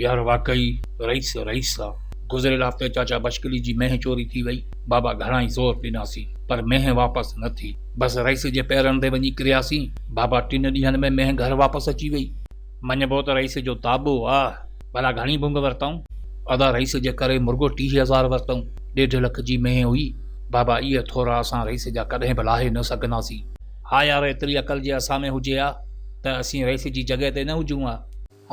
يار واقعي رئيس رئيس آ. گذريل هفتي چاچا بشڪلي جي مينهن چوري ٿي وئي. بابا گهڻا ئي زور ڏناسين پر مينهن واپس نه ٿي. بس رئيس جي پيرن تي وڃي ڪرياسين. بابا ٽن ڏينهن ۾ مينهن گهر واپس اچي وئي. مڃبو ته رئيس جو داٻو آ. ڀلا گهڻي ڀنگ ورتائون؟ ادا رئيس جي ڪري مرڳو 30,000 ورتائون. ڏيڍ لک جي مينهن هئي. بابا اهي ٿورا اسان رئيس جا ڪڏهن به لاهي نه سگهنداسين. ها يار ايتري عقل جي اسان ۾ هجي ها ته اسين رئيس جي جڳهه تي نه هجون ها.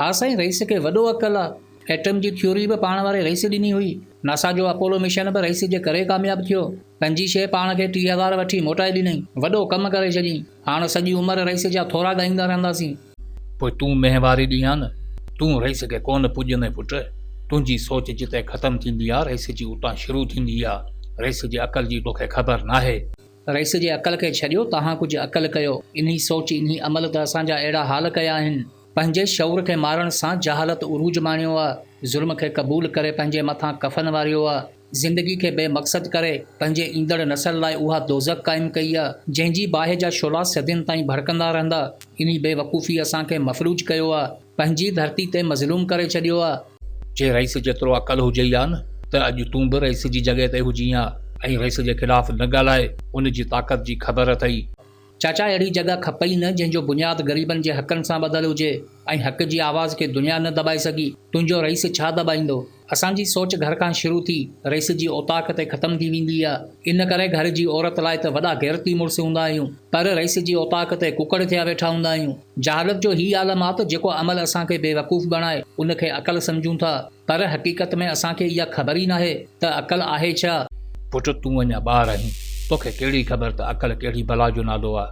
ها سائين رئيس کي وڏو عقل آ. ايٽم جي ٿيوري به پاڻ واري رئيس ڏني هئي. ناسا جو اپولو مشن به رئيس جي ڪري ڪامياب ٿيو. پنهنجي شيء پاڻ کي 3000 وٺي موٽائي ڏنائين. وڏو ڪم ڪري ڇڏيائين. هاڻ سڄي عمر رئيس جا ٿورا ڳائيندا رهنداسين. پوء تون مينهن واري ڏينهن آ نه. تون رئيس کي ڪونه پڄندين پٽ. تنهنجي سوچ جتي ختم ٿيندي آ رئيس جي اتان شروع ٿيندي آ. رئيس جي عقل جي توکي خبر ناهي. رئيس جي عقل کي ڇڏيو توهان ڪجهه عقل ڪيو. انهي سوچ انهي عمل ته اسان جا اهڙا حال ڪيا آهن. پنهنجي شعور کي مارڻ سان جهالت عروج ماڻيو آ. ظلم کي قبول ڪري پنهنجي مٿان ڪفن واريو آ. زندگي کي بي مقصد ڪري پنهنجي ايندڙ نسل لاء اها دوزخ قائم ڪئي آ، جنهن جي باهه جا شعلا صدين تائين ڀڙڪندا رهندا. انهي بي وقوفي اسان کي مفلوج ڪيو آ. پنهنجي ڌرتي تي مظلوم ڪري ڇڏيو آ. جي رئيس جيترو عقل هجئي ها نه ته اڄ تون به رئيس جي جڳهه تي هجين ها ۽ رئيس جي خلاف نه ڳالهائي ان جي طاقت جي خبر اٿئي. چاچا اهڙي جڳهه کپئي نه جنهن جو بنياد غريبن جي حقن سان ٻڌل هجي ۽ حق جي آواز کي دنيا نه دٻائي سگهي. تنهنجو رئيس ڇا دٻائيندو؟ اسان جي سوچ گهر کان شروع ٿي رئيس جي اوطاق تي ختم ٿي ويندي آ. ان ڪري گهر جي عورت لاء ته وڏا غيرتي مڙس هوندا آهيون پر رئيس جي اوطاق تي ڪڪڙ ٿيا ويٺا هوندا آهيون. جهالت جو هي عالم آ ته جيڪو عمل اسان کي بيوقوف بڻائي ان کي عقل سمجهون ٿا پر حقيقت ۾ اسان کي اها خبر ئي ناهي ته عقل آهي ڇا؟ پٽ تون اڃا ٻار آهين توکي ڪهڙي خبر ته عقل ڪهڙي بلا جو نالو آ.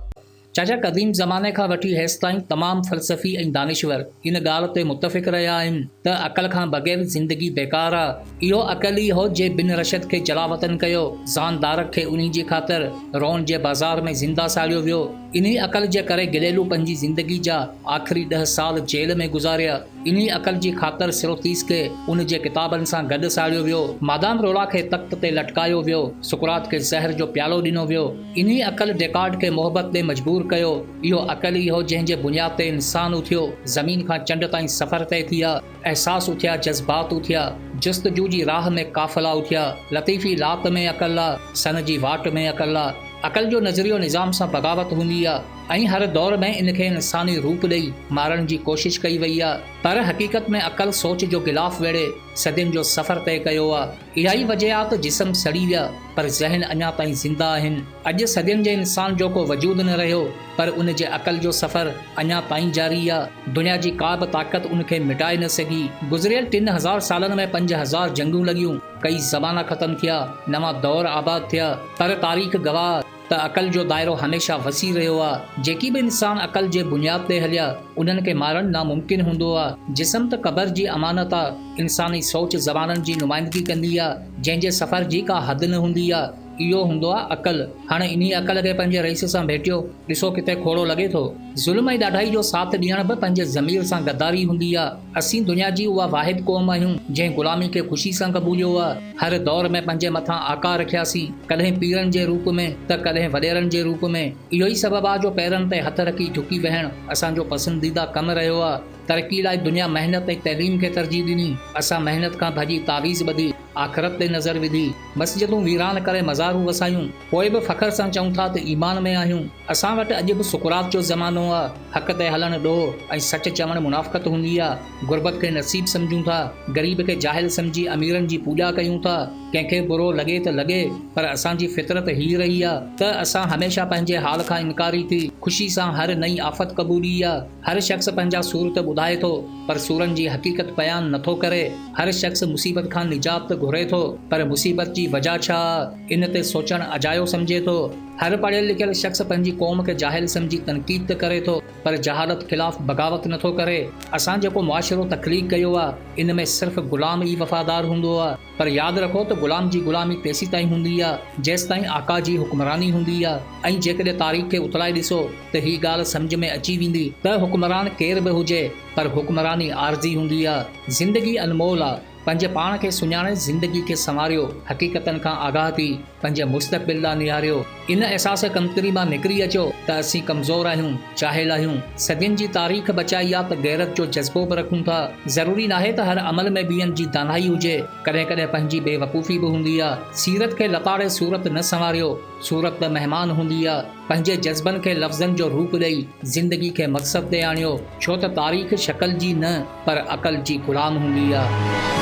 چاچا قديم زماني کان وٺي هيستائين تمام فلسفي ۽ دانشور ان ڳالهه تي متفق رهيا آهن ته عقل کان بغير زندگي بيڪار آ. اهو عقل ئي هو جنهن بن رشد کي جلاوطن ڪيو، زان دارڪ کي انهي جي خاطر رون جي بازار ۾ زنده ساڙيو ويو. انهي عقل جي ڪري گليلو پنهنجي زندگي جا آخري ڏهه سال جيل ۾ گذاريا. انهي عقل جي خاطر سروتيس کي ان جي ڪتابن سان گڏ ساڙيو ويو. مادام رولا کي تخت تي لٽڪايو ويو. سقراط کي زهر جو پيالو ڏنو ويو. انهيء عقل ڊيڪارٽ کي محبت تي مجبور ڪيو. اهو عقل ئي هو جنهن جي بنياد تي انسان اٿيو، زمين کان چنڊ تائين سفر طئي ٿيا، احساس اٿيا، جذبات اٿيا، جستجو جي راهه ۾ قافلا اٿيا. لطيفي لات ۾ عقل آ، سن جي واٽ ۾ عقل آ. عقل جو نظريو نظام سان بغاوت هوندي آ ۽ هر دور ۾ ان کي انساني روپ ڏئي مارڻ جي ڪوشش ڪئي وئي آ. پر حقيقت ۾ عقل سوچ جو غلاف ويڙهي صدين جو سفر طئي ڪيو آ. اها ئي وجه آ ته جسم سڙي ويا پر ذهن اڃا تائين زنده آهن. اڄ صدين جي انسان جو ڪو وجود نه رهيو پر ان جي عقل جو سفر اڃا تائين جاري آ. دنيا جي ڪا به طاقت ان کي مٽائي نه سگهي. گذريل 3000 سالن ۾ 5000 جنگون لڳيون، ڪئي زمانا ختم ٿيا، نوان دور آباد ٿيا پر تاريخ گواهه ته عقل جو دائرو هميشه وسيع رهيو آ. جيڪي به انسان عقل جي بنياد تي هليا، انهن کي مارڻ ناممڪن هوندو آ. جسم ته قبر جي امانت آ. انساني سوچ زمانن جي نمائندگي ڪندي آ، جنهن جي سفر جي ڪا حد نه هوندي آ. اهو هوندو آ عقل. هاڻ انهي عقل کي پنهنجي رئيس سان ڀيٽيو، ڏسو ڪٿي کوڙو لڳي ٿو. ظلم ۽ ڏاڍائي جو ساٿ ڏيڻ به پنهنجي ضمير سان غداري هوندي آ. اسين دنيا جي اها واحد قوم آهيون، جنهن غلامي کي خوشي سان قبوليو آ. هر دور ۾ پنهنجي مٿان آقا رکياسين، ڪڏهن پيرن جي روپ ۾ ته ڪڏهن وڏيرن جي روپ ۾. اهو ئي سبب آ جو پيرن تي هٿ رکي جهڪي ويهڻ اسان جو پسنديده ڪم رهيو آ. ترقي لاء دنيا محنت ۽ تعليم کي ترجيح ڏني، اسان محنت کان ڀڄي تعويذ ٻڌي، آخرت تي نظر وڌي، مسجدون ويران ڪري مزارون وسايون، پوء به فخر سان چئون ٿا ته ايمان ۾ آهيون. اسان وٽ اڄ به سقراط جو زمانو آ، حق تي هلڻ ڏوهه ۽ سچ چوڻ منافقت هوندي آ. غربت کي نصيب سمجهون ٿا، غريب کي جاهل سمجهي اميرن جي پوڄا ڪيون ٿا. ڪنهن کي برو لڳي ته لڳي، پر اسان جي فطرت هي رهي آ ته اسان هميشه پنهنجي حال کان انڪاري ٿي خوشي سان هر نئين آفت قبولي آ. هر شخص پنهنجا سور ته ٻڌائي ٿو، پر سورن جي حقيقت بيان نه ٿو ڪري. هر شخص مصيبت کان نجات ته گهري ٿو، پر مصيبت جي وجهه ڇا آ، ان تي سوچڻ اجايو سمجهي ٿو. هر پڙهيل لکيل شخص پنهنجي قوم کي جاهل سمجهي تنقيد ته ڪري ٿو، پر جهالت خلاف بغاوت نه ٿو ڪري. اسان جيڪو معاشرو تخليق ڪيو آ، ان ۾ صرف غلام ئي وفادار هوندو آ. پر ياد رکو ته غلام جي غلامي تيسيتائين هوندي آ، جيستائين آقا جي حڪمراني هوندي آ ۽ جيڪڏهن تاريخ کي اٿلائي ڏسو ته هي ڳالهه سمجهه ۾ اچي ويندي ته حڪمران ڪير به هجي پر حڪمراني عارضي هوندي آ. زندگي انمول آ، پنهنجي پاڻ کي سڃاڻي زندگي کي سنواريو، حقيقتن کان آگاهه ٿي پنهنجي مستقبل ڏانهن نهاريو. ان احساس ڪمتري مان نڪري اچو ته اسين ڪمزور آهيون، جاهل آهيون. صدين جي تاريخ بچائي آ ته غيرت جو جذبو به رکون ٿا. ضروري ناهي ته هر عمل ۾ ٻين جي دانائي هجي، ڪڏهن ڪڏهن پنهنجي بي وقوفي به هوندي آ. سيرت کي لتاڙي صورت نه سنواريو، صورت ته مهمان هوندي آ. پنهنجي جذبن کي لفظن جو روپ ڏئي زندگي کي مقصد تي آڻيو، ڇو ته تاريخ شڪل جي نه پر عقل جي غلام هوندي آ.